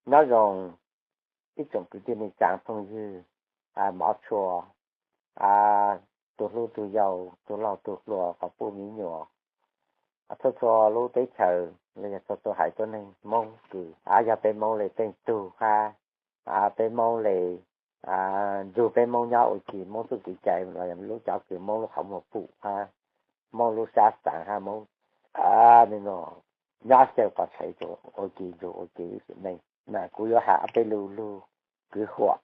Nyob zoo ib tsoom kwv tij neej tsaa phooj ywg, mov tshua, tus hlub tus yau, tus laug tus hluas, quas puj miv nyuas, txhua txhua lub teb chaws los yog txhua txhua haiv tuab neeg Moob kws yog peb Moob le teej tug hab, peb Moob le nrug peb Moob nyob ua ke Moob txuj kev cai los yog lub cov kws Moob lub qhov muag pum hab Moob lub sab xaav hab Moob nyob xyaw qhov tshaiv ua ke nrug ua ke ib sim neej. Mas kuv yuav has ob peb lug lug kwv huam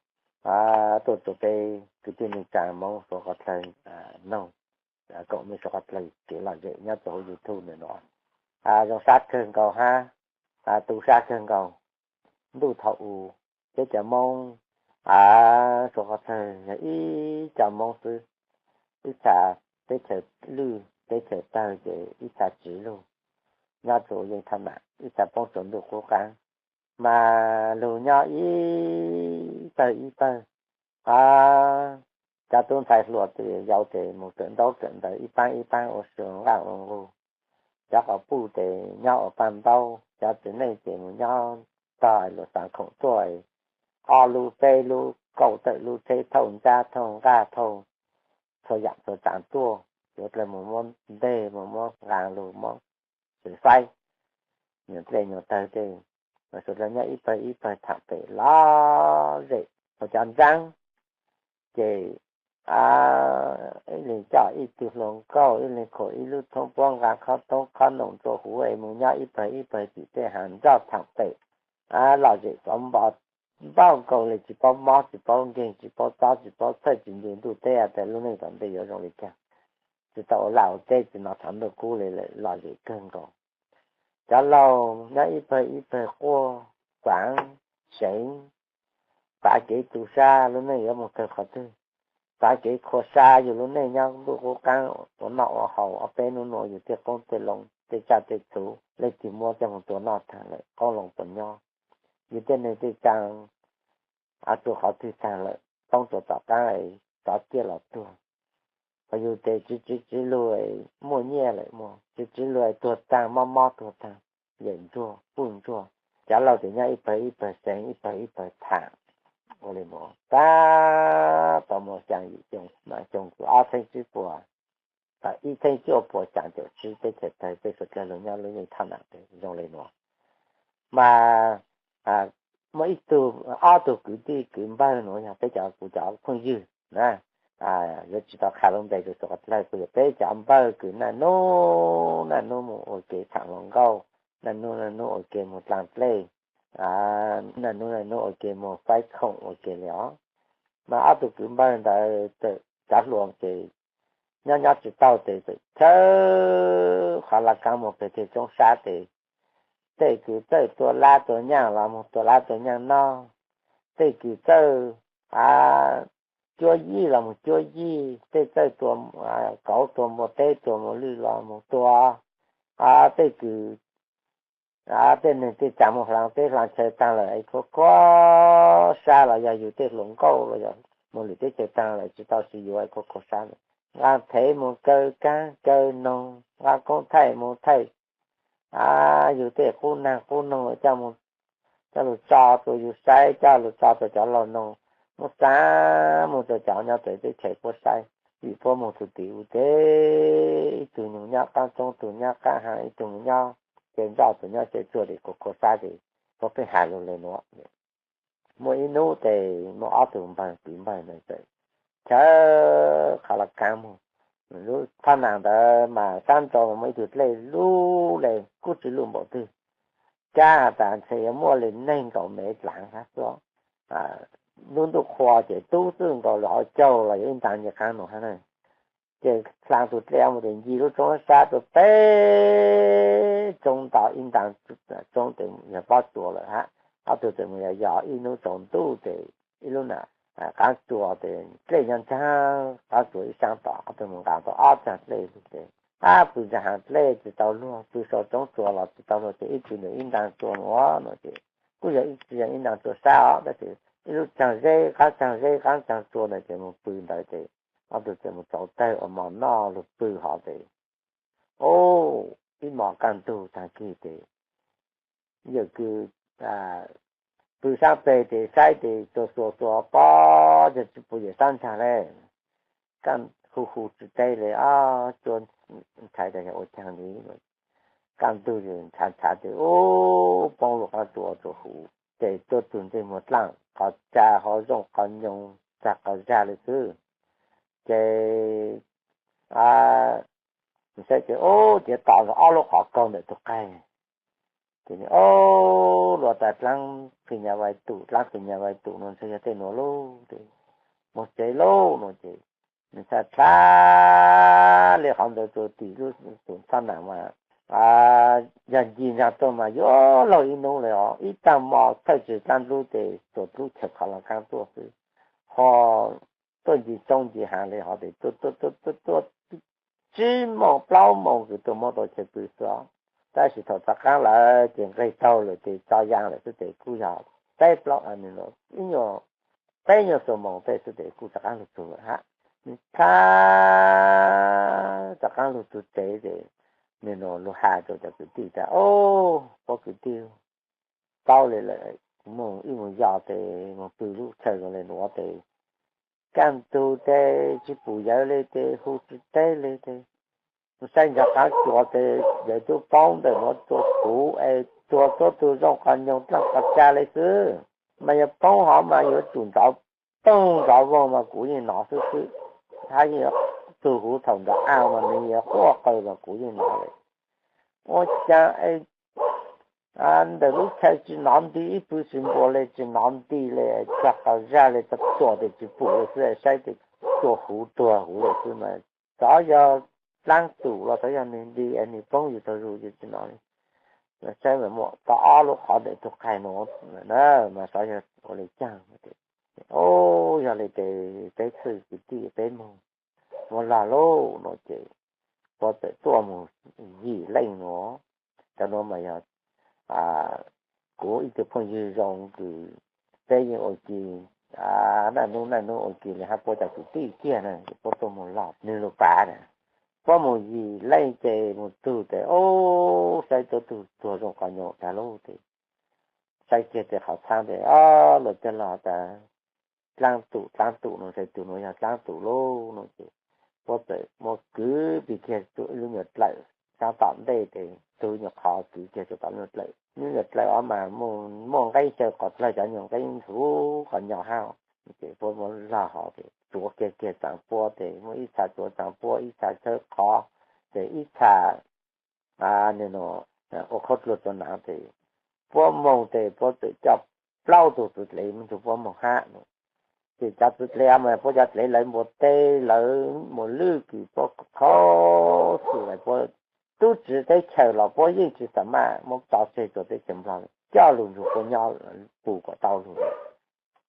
tuaj rua peb kwv tij neej tsaa Moob suav qhov dlawg noog, koom mej suav qhov dlawg kev lom zem nyob rua huv YouTube ntawm nuav. Zoo sab kawg nkaus hab tu sab kawg nkaus. Ntuj thaum u, peb cov Moob suav qhov dlawg yog ib cov Moob xwb, ib txha teb chaws lwj teb chaws tawg ces ib txha tsiv lug, nyob rua yeej thaj nam, ib txha poob rua ntuj qub qaab. Mas lug nyob ib pawg ib pawg, cov tub ntxhais hluas tes yau tes mus kawm ntaub kawm ntawv ib paab ib paab ua su nqaj ua nqug, cov quas puj tes nyob ua paaj ntaub, cov txiv neej ces mus nyob tog luas xaav khoom tuaj, ob lub peb lub kauj tawm lub tsheb thauj ntsab thauj nqaj thauj txhua yaam txhua tsaav tuaj, yuav dlawg mus muab nteg mus muab nqaa lug muab xwm faib, nyuas dlej nyuas tawg tej, mas suav dlawg nyob ib pawg ib pawg thaam pem lom zem ua cov ntsaab, ces ib leeg coj ib tug hluas nkauj, ib leeg khuam ib lub thoob puab nqaa khob thoob khob noom rua huv es mus nyob ib pawg ib pawg tim tej haav nroj thaam pem, lom zem xov npo npaum nkaus le tsis paub mob tsis paub nkeeg tsis paub tob tsis paub txhawj tsis ncu ntuj teb tas lub neej tom ntej yuav zoo li cas, tsis tau ua laj ua teb tsis nov tshav ntuj kub le lawm lom zem kawg nkaus. Cov laug nyob ib pawg ib pawg quaj xaav seev, xav kev tu sab lub neej yuav mus kawg qhov twg, xav kev khua sab yug lub neej nyob ntuj qub qaab ua noj ua haus ob peb nub nua yug tej qoob tej loo tej tsaj tej txhu leej twg muab coj mus tua noj taag lawm qoob loo puas nyob, yug tej neeg tej tsaa rua qhov twg taag lawm poob rua tom qaab tov ciaj los tuag, yug tes tsiv tsiv tsiv lug muaj nyiaj lawm muaj, tsiv tsiv lug tuag taag mob mob tuag taag, yawm ntsuag puj ntsuag, cov laug tes nyob ib pawg ib pawg seev ib pawg ib pawg thaam. Ua li nuav tab tom muaj xyaa yim xyoo mas xyoo ob txheeb tsib puas, ib txheeb cuaj puas xyaa caum tsib teb chaws tawg peb suav dlawg lug nyob lub neej thaj nam zoo li nuav. Mas muaj ib tug, ob tug kwv tij kwv npawg nuav yog peb cov kuv cov phooj ywg na, yuav tsis tau qha lub npe rua suav dlawg kuj yog peb cov npawg kws naj nub naj nub mus ua ke thaam hluas nkauj, naj nub naj nub ua ke mus dlaag dlej, naj nub naj nub ua ke mus faib khoom ua ke li os. Mas ob tug kwv npawg ntawd txawm cov hluas ces nyob nyob tsis tau tes txawm chaw qhov laj kab mus peg tej roob sab tes, tej kws txawj tua lab tua nyaaj los mus tua lab tua nyaaj noj, tej kws txawj cuab yij los mus cuab yij, tej txawj tua kauv tua npua teb tua npua lwj los mus tua, tej kws tej neeg tej tsav mus hlaa teb hlaa chaw taag lawm es khua khua sab los yog yug tej hluas nkauj los yog mus lwm teb chaws taag lawm tsis tau siv yuav es khua khua sab lawm, nqaa thev mus kaw kaab kaw noog, nqaa koob thaij mus thaij yug tej qub naag qub noog coj lug tso rua yug saib, coj lug tso rua cov laug noog, muab xaav mus rua cov nyob txawv teb chaws puab saib, vim puab mus txug tim ub teb ib tug nyoog nyob qaab roob, tug nyob qaab haav, ib tug nyob ce nroj, tug nyob ce tsuag tes khua khua sab tes puab pheej has lug le nuav. Muaj ib nub tes muaj ob tug npawg kwv npawg ntawd txawm chaw qhov laj kab mus, lub thaj nam ntawd mas sab nrau muaj ib tug dlej lub le kuj tsis luj npaum twg, kab has tas ntshe yuav muaj le neeg nkaum mev dlaav hab xwb. Lub ntuj qhua ces tub txwj nkaus lub hauv caug los yog ib ntaag nce qaab nua hab na. Ces dlaav tug dlej mus tes nce lub roob sab rua peb roob nto ib ntaag roob tes yog pob tsuas lawm hab. Ob tug txawm mus yos yos ib nub tsaus ntuj tes ib lub nam qaab tsuas tes dlej nyob nraag qaab tsuas ib saab tom, ob tug mus nqaa tau ob tsaag dlej lug tes, ab pw nraag haav dlej tsis tau luag, pw sau roob tsuas los tsis tau luag ces ib tug ntawm ib ntaag tsuas nuav no ces kuj yog ib tug ib ntaag tsuas sab os, tab sis ib lub tsaag zeb qaab tsaag zeb qaab tsaag tsuas ntawd ces mus pw ntawd ces ob tug txawm mus tsauv tawg ua mov noj lug pw hov tes, ub, ib mos kaj ntug taag kig tes yawm kws, pw sab peg ces saib ces xuas xuas xuas pob yog tsis pom yawm sab ntsag le. Kaj hu hu tsis teb li, ob cua ntshai tas yog ua caag li. Kaj ntug ntshav ntshav ces ub poob lug qab tsua tsua huv ces tuaj tug ntsej muag dlaaj qhov tsa ho zooj qhov nyoog txag qhov zag li xwb. Ces saib ces ub, ces tom ob lub qhov kaug ntawm tug qaig. Ces nws ub, luag tas dlaab qhi nyas vais tum, dlaab qhi nyas vais tum no ntshe yog tej nuav lauj. Ces moog tsev lauj no ces nws txhaj dlha li qhov ntawd rua tim lub tus txhab nam mas yog ncig nraag tuaj mas yuav laug ib nub le os, ib taag mo thawj tswg dlaab dlub ces tuam dlub chaws qhov los kaab tuaj xwb. Ho tuaj ncig roob ncig haav li hov ces tuaj tuaj tuaj tuaj tuaj tsib moos plaub moos kws tuaj muab tau chaw pw xwb os. Tab sis thaum rov qaab lawm ces nqeg taug lawm ces tso yaa lawm xwb ces kuj yog peb plaub, ib nyuag peb nyuag xuab moos tej xwb ces kuj rov qaab lug txug lawm hab. Nws txhaj rov qaab lug txug tsev ces nws nua lug has rua cov kwv tij tas, Ob, pab kwv tij, paub li lawm, moog ib moog yog tes moog pw lub chaw zoo le nuav tes kaj ntug tes tsis pum yawg li tes hu tsis teb li tes, saib nraag qaab tsua tes yawg tub poob ntawm nuav tsua huv es tsua tuab tug zooj qhov nyoog dlaaj qhov tsa li xwb. Mas yog poob hov mas yuav tsum nrov poog nrov voog mas kuv yeej nov xwb xwb, hab yeej yuav txug huv thaum nrov av mas nws yuav quaj qw mas kuv yeej nov li. Ua cas ntawm lub chaw tsis nov nti ib pwg tsis npua li, tsis nov nti li, txag qhov zag li, txag tuam tes tsis pum li xwb, saib tes tsua huv tuag huv li xwb mas xyov yog dlaab tum los xyov yog nwg nti es nwg poob yug taug zug ces tsis nov li. Saib mas muaj tau ob lub qhov ntawm tug qaig nuav na, mas xyov yog ua li caag. Ub, yog li ces peb txhaj kwv tij peb moog, moog lug lauj no ces puab txawm tuaj moog yim leej nuav. Cov nuav mas yog kuv ib tug phooj ywg zoo kws peb yeej ua ke naj nub naj nub ua ke li hab puab cov kwv tij kiag na, puab tuaj moog lug nwg lug pav na. Puab moog yim leej ces moog txug tes ub, saib tuab tug tuag zooj qhov nyoog tag lauj tes, saib kiag tes qhov txhaab tes ob, luag cog lug tas dlaab tum dlaab tum no, saib tug nuav yog dlaab tum lauj no ces puab txawm muab kwv pig kiag ib lub nyuag dlawm saab tom ntej tes tug nyuag qhov kwv kiag rua tom lub nyuag dlawm. Lub nyuag dlawm ob mas muaj nqeeb xyaw qhov dlawg cov nyuag nqeeb nthuv qhov nyo hab. Ces puab muab lug hov ces tsuav kiag kiag txaas puab tes muaj ib txha tsuav txaas puab, ib txha tshawb qhov, ces ib txha ua khaub dluag rua naav tes puab moog tes puab txawm coj plaub tug txwv dlev moog nrug puab moog hab no. Ces cov txwv dlev mas puab cov dlev lawv npua teb lawv mus lwj kws puab khaub xwm lawm puab tub tsi teb chaws los puab yeej tsis xav maj muab tso tseg rua teb chaws Nplog coj lug nrug puab nyob pum kom tau lug.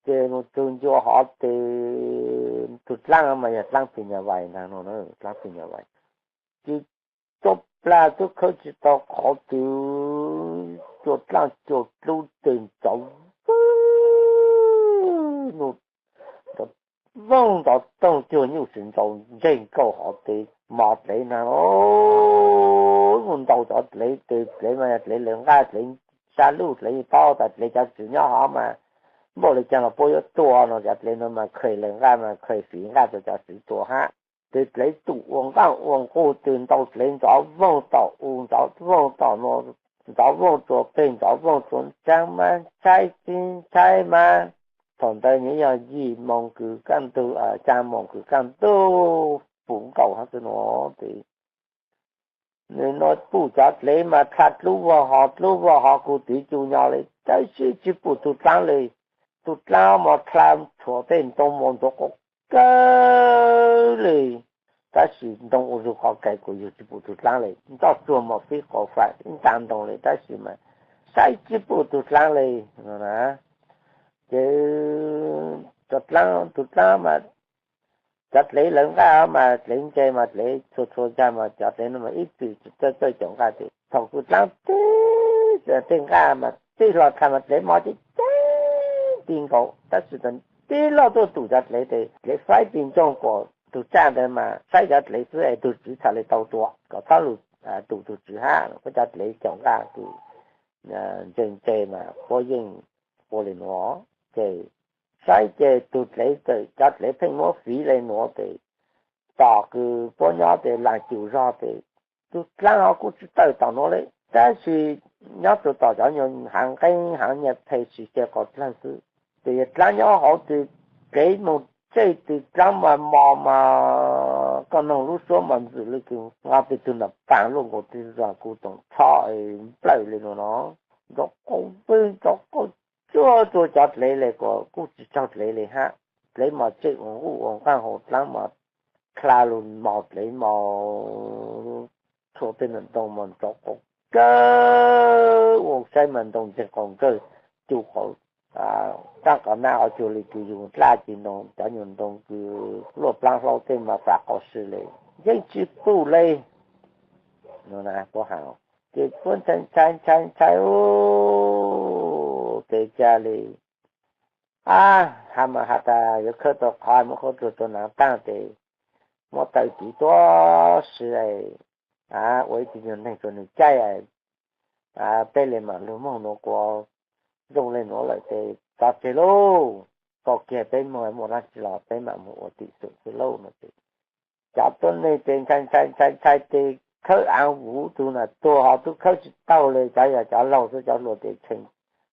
Ces mus txug ncua hov tes tug dlaab mas yog dlaab pig nyuas vais ntaag no, dlaab pig nyuas vais. Ces cua plag tub khawb tsis tau qhov twg, cua dlaab cua dlub tes nrov voog, nrov voog nrov toog cuag nyuj si ntsaus ntseg nkaus hov tes mos dlev na. Mus ntaus cov dlev tes dlev mas yog dlev lawv nqaj dlev sab luj dlev paub tas dlev cov tswv nyob hov mas npaum li caag los puab yuav tua no, cov dlev no mas khaws lawv nqaj mas khaws fiv nqaj rua cov tswv tua hab. Tes dlev tum ua nqaj ua nqug tes ntaus dlev nrov voog tom u nrov voog tom no, nrov voog rua peg nrov voog rua ntsaag mas ntshai tsis ntshai mas. Thaum ntawd nws yog yim moos kws kaj ntug, xya moos kws kaj ntug puv nkaus hab xwb no. Tes nws nua pum cov dlev mas dlha dlub vog hov dlub vog hov kuv tiv cu nyo li tab sis tsis pum tug dlaab li. Tug dlaab mas dlha tshuav tej ntoo mas ntxuav qhov kawg li, tab sis ntoo ua zug qhov kawg kuv yug tsis pum tug dlaab li. Ntoj tsuag mas fib qhov fam ib nta ntoo li tab sis mas saib tsis pum tug dlaab li no na. Ces tug dlaab mas cov dlev lawv nqaj mas dlev ntse mas dlev txhua txhua ntag mas cov dlev no mas ib txwm txawj txawj caum nqaj ces thaum tug dlaab tib tej nqaj mas tij hlo dlha mas dlev mos ces ceeb ti nkaus tab sis tib loj tuaj tum cov dlev tes dlev faib ti ntsoog kuas tug tsaj ntawd mas saib cov dlev xwb es tug tswv txhad li tau tua kom txhob lug tum tug tswv hab. Puab cov dlev caum nqaj kws ntse ntse mas puab yeej ua li nuav. Ces saib ces tug dlev txawm cov dlev pheej muab fiv li nuav tes, tom kws puab nyob tes laag cum zog tes, tug dlaab hov kuj tsi tawm tom nuav le, tab sis nyob rua tom cov nyuag haav nqeeb haav nyuag phe sis ca qhov dlawg xwb. Ces yog dlaab nyob hauv tes, dlev moog tseg tes dlaab mas mos mas koj noog lub suab mas ntxwm le kws nqa tes tug nam paas luaj nkaus tes zog kuv toom tshob nplawm le nuav no, nrov qaug vwg nrov qaug tsuag rua cov dlev le kuas kuj tsi tsaug dlev le hab. Dlev mas tseg ua nquj ua nqaaj hauv dlaab mas dlha lug mos dlev mos, txhua tej nam ntoo mas nrov qaug kawg, ua saib mas ntoo ntseeg qaug nkawg, cu qhov qaab qhov nab hov cuag le kws yug dlaj ci ntoo, cov nyuag ntoo kws luaj plaab hlaub tej mas fav qau si le, yeej tsi pum le. Puab has, ces puab ntshai ntshai ntshai ntshai, tes ca le, a, has mas has tas yuav khawb tau qhov muab khaub dluag rua naav taag tes muab taw tiv tuab si, ua ib tug nyuag neeg rua nwg caij, peb le maam lug moog nuav kuas zoo le nuav lawm tes tso tseg lauj, tau kiag peb moog muaj dlaab tsi los peb maam moog ua tim xwm xwb lauj no tes. Cov tuab neeg tes ntshai ntshai ntshai ntshai tes khawb aav vuv tug nam tuag hov tub khawb tsi taug le, cov yog cov laug xwb, cov hluas tes tshee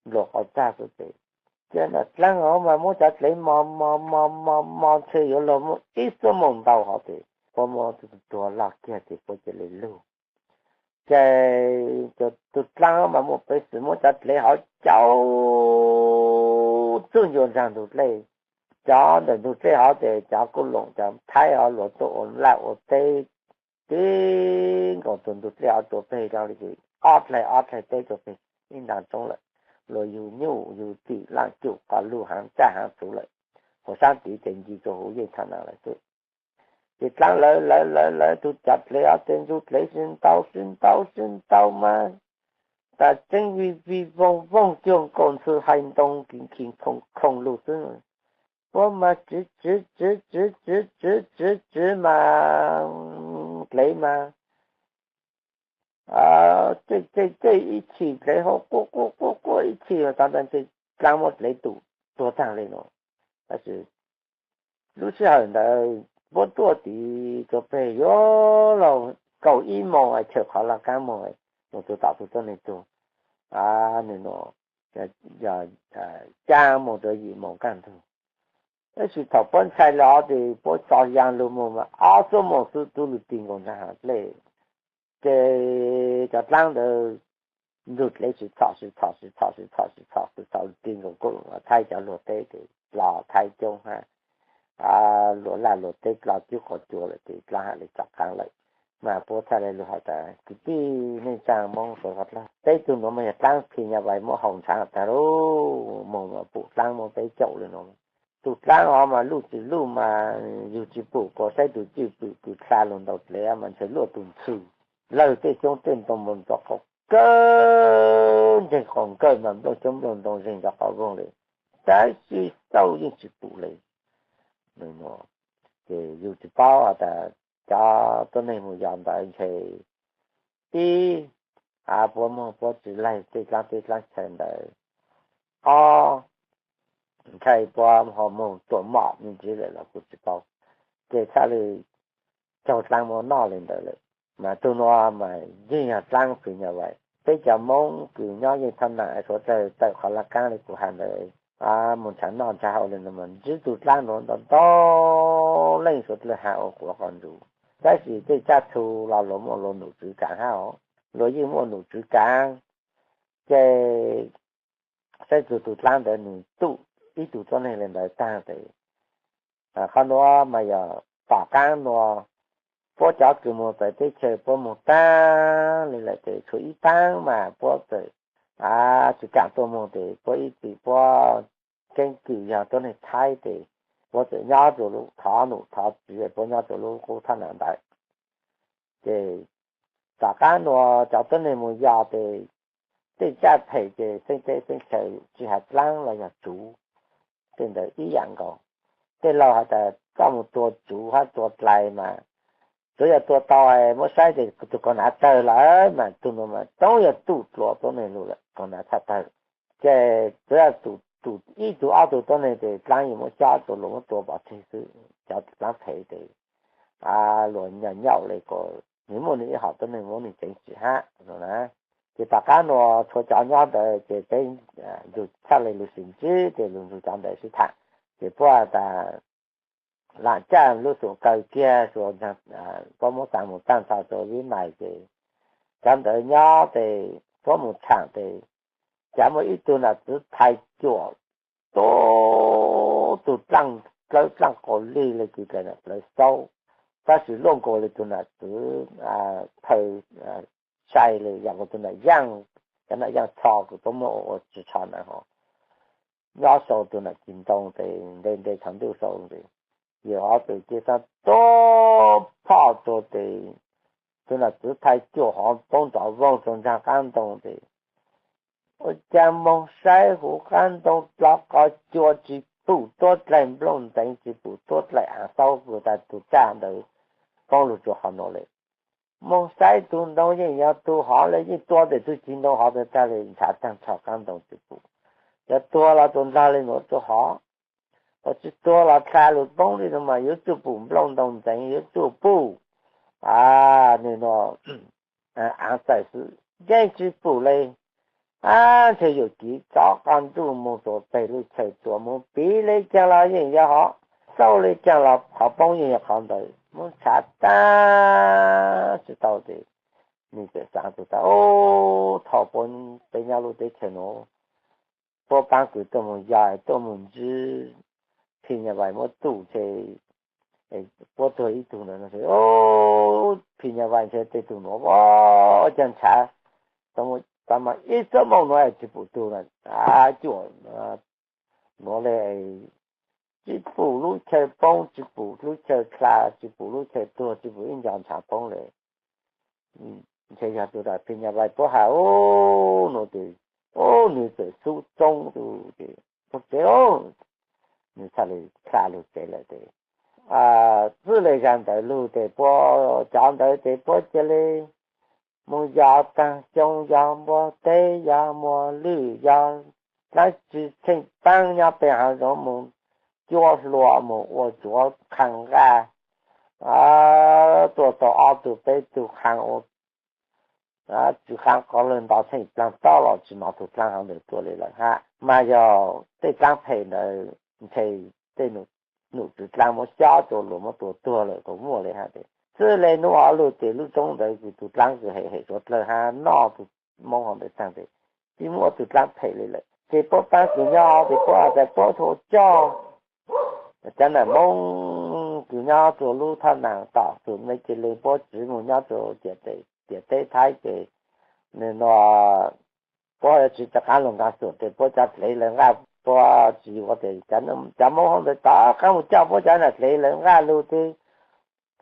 npluag qhov txag xwb tes. Ces nam dlaab hov mas muab cov dlev mos mos mos mos mos ntshe yuav luag muaj ib xuab moos ntau hov tes puab muab tug tuag lug kiag tes puab ca le lug. Ces tug dlaab mas muaj peev xwm muab cov dlev hov cau txug ncua nraag ntug dlej. Cov ntawm ntug dlej hov tes cov kuj loom cov thaib hov luag tuaj ua laj ua teb, tib nkaus tug ntug dlej hov rua peg zoo le ces ob dlaig ob dlaig teb rua peg ib nraag roob lawm. Luag yug nyuj yug twm laaj cum qos lug haav tsaj haav txuv lawm, quas saab tiv tes nci rua huv yeej tha nas lawm xwb. Ces dlaab lawv lawv lawv lawv tug cov dlev hov tes ntug dlev sib ntaus sib ntaus sib ntaus mas tas tseeb vij vij voog voog cuag nkaus ntxhw hais ntoo kis nkig khoom khoom lug xwb. Puab mas tsiv tsiv tsiv tsiv tsiv tsiv tsiv tsiv mas dlev mas tej tej tej ib chim dlev hauv quaj quaj quaj quaj ib chim mas tag nrho ces dlaab muab dlev tum tuag taag le no. Tab sis lub sij hawm ntawd puab tuaj tiv rua peg yuav luag kaum ib moos es chawm qhov laj kaab moog mus txug tom tug tuab neeg tuag, nwg no yog caj moos rua yim moos kaj ntug. Tab sis thaum puab ntshai le hov tes puab tso yaa lug moog mas ob xuab moos xwb tub lug tig nkaus nraag hav dlej. Ces cov dlaab ntawd ntug dlev sib txhom sib txhom sib txhom sib txhom sib txhom sib txhom lug tig nkaus kuj thaib cov luag teb tes dlo thaib coob hab, luag laj luag teb dlo cub quas cua lawm ces dlaab has le tom qaab lawm. Mas puab txhaj le lug has tas kwv tij neej tsaa Moob suav dlawg, peb tug nuav mas yog dlaab phim nyaj vais muab haus ntshav tag lauj, moog mas pum dlaab muab peb caum le nuav. Tug dlaab hov mas luj tsis luj mas yug tsis pum kuas saib tug cwj pwm kws dlha lug ntaus dlev mas ntshe luaj tug ntxhw, lawg tej xyoob tej ntoo mas nrov qaug kawg, ntseeg qaug nkawg mas nplooj xyoob nplooj ntoo zeeg nrov qaug voog le, tab sis xauj yeej tsis pum le. Ces yug tsis paub has tas cov tuab neeg mus yos ntawd ntshe ib, puab moog puab tsis laig tej dlaab teb dlaab chaw ntawd, ob, ntshai puab ho moog tuam mom me ntsis lawm los kuj tsis paub. Ces txhaj le caug dlaab muab noj le ntawd lawm. Mas tug nuav mas yeej yog dlaab phim nyaj vais. Peb cov Moob kws nyob yeej thaj nam suav dlawg tawm qhov laj kaab le kuv has ntawd, mus nrhav noj nrhav haus le nuav mas ntsib tug dlaab nuav ntau ntau leej suav dlawg has ua quav qos ntsuv. Tab sis tej tsaj txhu los luag muaj luag num tswv kaav hab os, luag yeej muaj num tswv kaav. Ces saib txug tug dlaab ntawd nwg tum ib tug tuab neeg le ntawd taag tes, qhov nuav mas yog tom qaab nuav puab cov kws mus txawv teb chaws puab moog taag le lawm tes tshuav ib taab mas puab txawm tsis kaam tuaj moog tes puab ib txwm puab keeb kwm yog tuab neeg Thaib tes puab txawm nyob rua lub thov num thov tswv, puab nyob rua lub qub thaj nam ntawd. Ces tom qaab nuav cov tuab neeg mus yos tes tej tsaj phem ces xeeb teb xeeb chaw tsis has dlaab los yog tsuv, tej ntawd ib yaam nkaus. Tej laug has tas koj mus tua tsuv hab tua dlais mas tsuav yog tua tau muab saib tes tug kaug nav tawg lawm mas tug nuav mas toob yog tuj dlua tuab neeg lug lawm, kaug nav txhaj tawg. Ces tsuav yog tus ib tug ob tug tuab neeg tes dlaab yeej muab xyob rua luas muab tua pov tseg xwb. Cov dlaab phem tes luas nyaum nyaum le ko, nws muaj nws ib hom tuab neeg muab nws ceev tsum hab no na. Ces tom qab nuav tshuav cov nyob ntawd ces peb yug txhaj le lug sim ntsib ces lug nrug cov ntawd sib tham. Ces puab tas lam caj lub xum kaw kiag rua, puab muab tas mus taaj nrho rua vib mais ces cov ntawd nyob tes puab mus tsham tes cas muaj ib tug nam txiv thais cuam tub tug dlaaj dlawb dlaaj qaum lig le kws ka nam plawv xaub, tab sis luaj nkaus le tug nam txiv phaw sai le yam nkaus tug nam yaaj, cov nam yaaj tsho kws puab muab ua ua tsi tsho na ho nyob sau tug nam txiv ntoo tes nte nte tshav ntuj sau tes, yawg hov tes cia txhaj tub phoj rua tes tug nam txiv thais cuam hov poob nrov voog rua nraag qaab ntoo tes ua cas moog saib huv qaab ntoo plov qhov cua tsi pum tuab dlaig nplooj nteev tsi pum tuab dlaig aav xaub kws tas tug tsaj ntawd poob lug rua qhov nuav le. Moog saib tug ntoo yeej yog tug hov le, yeej tua tes tug txiv ntoo hov tag tag le ntshav taag nrho qaab ntoo tsi pum. Yog tuag los tsuas nrog le nuav rua hov, tsi tuag los dlha lug poob le nuav mas yuav tsum pum nplooj ntoo nteev yuav tsum pum nws nuav aav txawm xwb yeej tsi pum le. Ab ntshe yuam kev txob qab ntuj moog rua peg lub chaw tua moog piv le caag los yeej yog hov, xauj le caag los qhov poob yeej yog qhov ntawd, moog ntshav taag tsi tau tes nws txawm xaav tas, Ub, thaum peb nyob lub teb chaws nuav puab paab kws tuaj moog yog tuaj moog ntsib Phi Nyas Vais muab tum ntshe puab tuag ib tug ntawd no, Phi Nyas Vais ntshe tej tug nuav ua caag ntshav, tau mas ib xuab moos nuav tsi pum tug na, cuam nuav le, tsi pum lub chaw poob, tsi pum lub chaw dlha, tsi pum lub chaw tuag, tsi pum ib nco ntshav poob le. Ntshe yog tug Phi Nyas Vais puab has ub no tes, ub, nws txawm xub tsoob tus tes, ub, tsev, nws txhaj le dlha lug tsev lawm tes, txij le zag ntawd lug tes puab cov ntawd tes puab cia le moog yog taag xyoo, yog npua teb, yog muag lwj, yog dlaab tsi tsheej paab nyob peg hav zoov moog cuab hlua moog ua tsuav qhaa nqaj, tuaj tau ob tug peb tug qhaa ua tsw qaab qhov lawg nto tsheej dlaab tob los tsi nov tug dlaab hov ntawd tuaj le lawm hab. Mas yog tej dlaab phem ntawd ntshe tej num tswv dlaab muab xyob rua luas muab tua tuag lawm tau muaj le hab tes. Txij le nub hov lug tes lub roob ntawd kws tug dlaab kws hem hem suav dlawg hab noj tug Moob hov ntawd taag tes tsi muaj tug dlaab phem le lawm. Ces puab paab kws nyob tes puab has tas puab tau coj cov nam Moob kws nyob rua lub thaj nam tom txug me cia le puab tsiv moog nyob rua ciam teb Thaib ces nws nuav puab yuav tsiv rov qaab lug nkaag xuam tes puab cov dlev lawv nqaj puab tsi yuav tes cov Moob hov ntawd rov qaab moog coj puab cov nam dlev lawv nqaj lug tes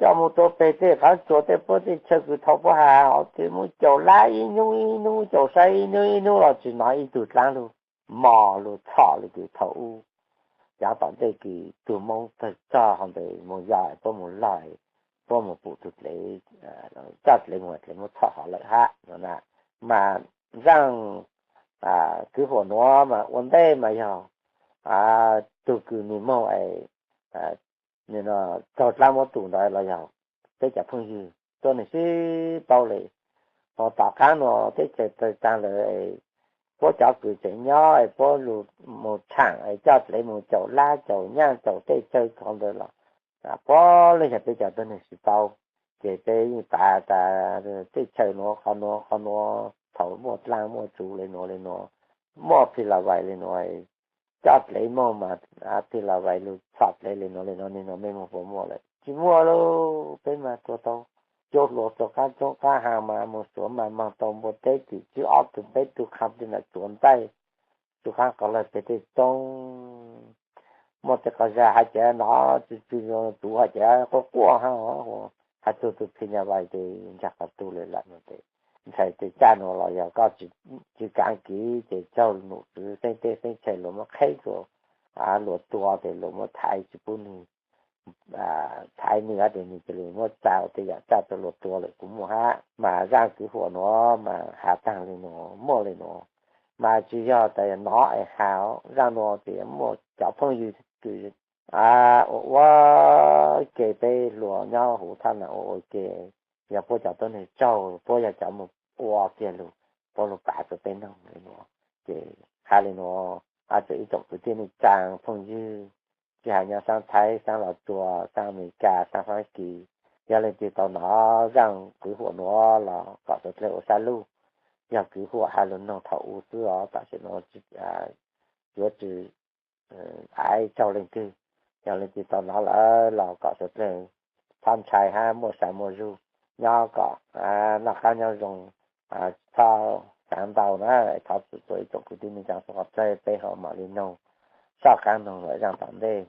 coj moog rua peg tej qhov tsua tej puab tej chaw kws thaus puab has hov tes muab caum lab ib nub ib nub, caum saib ib nub ib nub los tsi nov ib tug dlaab lug mos lug txhom le kws thaus ub. Cov tom ntej kws tug Moob tawg txog hov ntawd moog yog puab moog log, puab moog pum tug dlev, coj dlev moog dlev muab txhom hov lawm hab no na. Mas zaaj kwv huam nuav mas ua ntej mas yog tug kws nws moog es txog dlaab muab tum ntawd los yog peb cov phooj ywg tuab neeg sib paub le. Hos tom qaab nuav teb chaws tawg taag lawm, puab cov kws tseem nyob es puab lug moog tshaam es coj dlev moog caum lab caum nyaaj caum tej chaw hov ntawd los puab le yog peb cov tuab neeg sib paub. Ces peb yeej pav tas tej chaw nuav qhov nuav qhov nuav thaus muaj dlaab muaj tsuv le nuav le nuav, muaj Phi Las Vais le nuav, coj dlev moog mas Phi Las Vais lug txhom dlev le nuav le nuav, nwg nuav mej moog puas muaj lawm? Tsi muaj lauj. Peb mas tuag tau cuab hlua rua qaab roob qaab haa mas moog suav mas moog tau npua teb tim tsib ob tug peb tug qha le nam tsuav ntaij, tug qaab qhov lawg peg tej roob. Muaj tej qhov zag has cav nov tsw tsw tuv has cav quaj quaj hab, has tug tug Phi Nyas Vais ces ntsag qhov tug le lawm no ces ntshai tej tsaj nuav los yog koj tsi kaav kev ces tsaug num tswv xeeb teb xeeb chaw luas muab qheb rua, luas tua ces luas muab thaiv tsi pub nwg, thaiv nwg hab tes nwg cia li muab tsa tej yaam tsaj rua luas tua lawm kuj muaj hab. Mas zaaj kwv huam nuav mas has taag le nuav, muaj le nuav. mas tsis yog tas nov es has. Zaj nuav ces muaj cov phooj ywg kws ua ua ke peb hluas nyob huv thaj no ua ua ke, yog puab cov tuab neeg tsaug, puab yog cov mus ua kiag lug, puab lug pav rua peb noog li nuav. Ces has li nuav, txhua ib tsoom kwv tij neej tsaa phooj ywg, tsis has nyob saab Thaib, saab Los Tsuas, saab Amelikas, saab Faab Kis, yog leej twg tau nov zaj kwv huam nuav los kom suav dlawg ua sab luj. Yog kwv huam has lug noog thaum u xwb os, tam sim nuav yuav tsis ua tsaug leej twg. Yog leej twg tau nov lawm los kom suav dlawg txhob ntshai hab muaj sai muaj zug, nyob kom noj qab nyob zoo, txhob xaav ntau na. Thov txhua ib tsoom kwv tij neej tsaa txhua qhov txhia peb ho mam li noog, soj qaab noog lawm zaaj tom ntej.